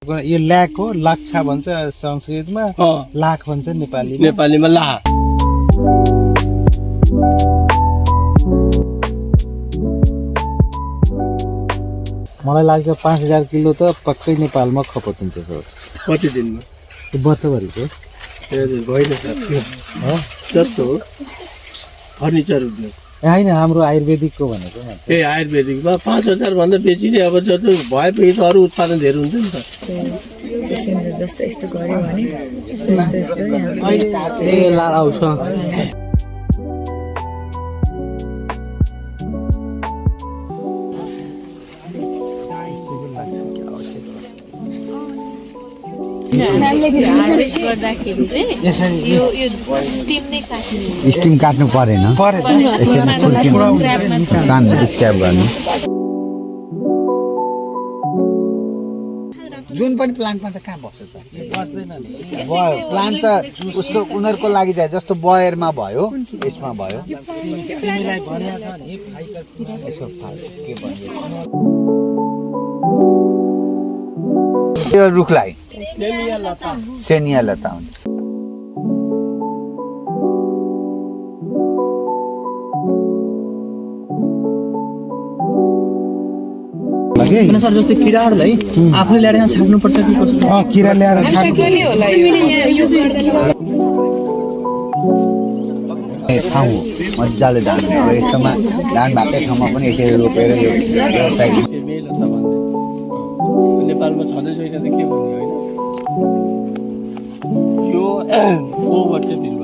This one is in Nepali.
यो ल्याक हो, लाक्षा भन्छ संस्कृतमा, लाख भन्छ नेपालीमा ला। मलाई लाग्छ 5000 किलो त पक्कै नेपालमा खपत हुन्छ सर। कति दिनमा? वर्षभरिको होइन जस्तो फर्निचर उद्योग होइन, हाम्रो आयुर्वेदिकको भनेको ए आयुर्वेदिकमा 5000 भन्दा बेसी नै अब जस्तो भएपछि त अरू उत्पादन धेरै हुन्छ नि त। जस्तो यस्तो गर्यो भने यस्तो ए लाल आउँछ। स्टिम काट्नु परेन, स्क्याप गर्नु। जुन पनि प्लान्टमा त कहाँ बस्छ त, प्लान्ट त उसको उनीहरूको लागि चाहिँ जस्तो बयरमा भयो, यसमा भयो। यो रुखलाई सेनिया लता हुन्छ। सर जस्तै किराहरूलाई आफूले ल्याएर यहाँ छाड्नुपर्छ कि कस्तो? किरा ल्याएर ठाउँ मजाले धान यस्तोमा धान भएकै ठाउँमा पनि यसरी रोपेर यो व्यवसाय नेपालमा छँदै छैन त के भन्ने होइन। यो ओभर चाहिँ बिरुवा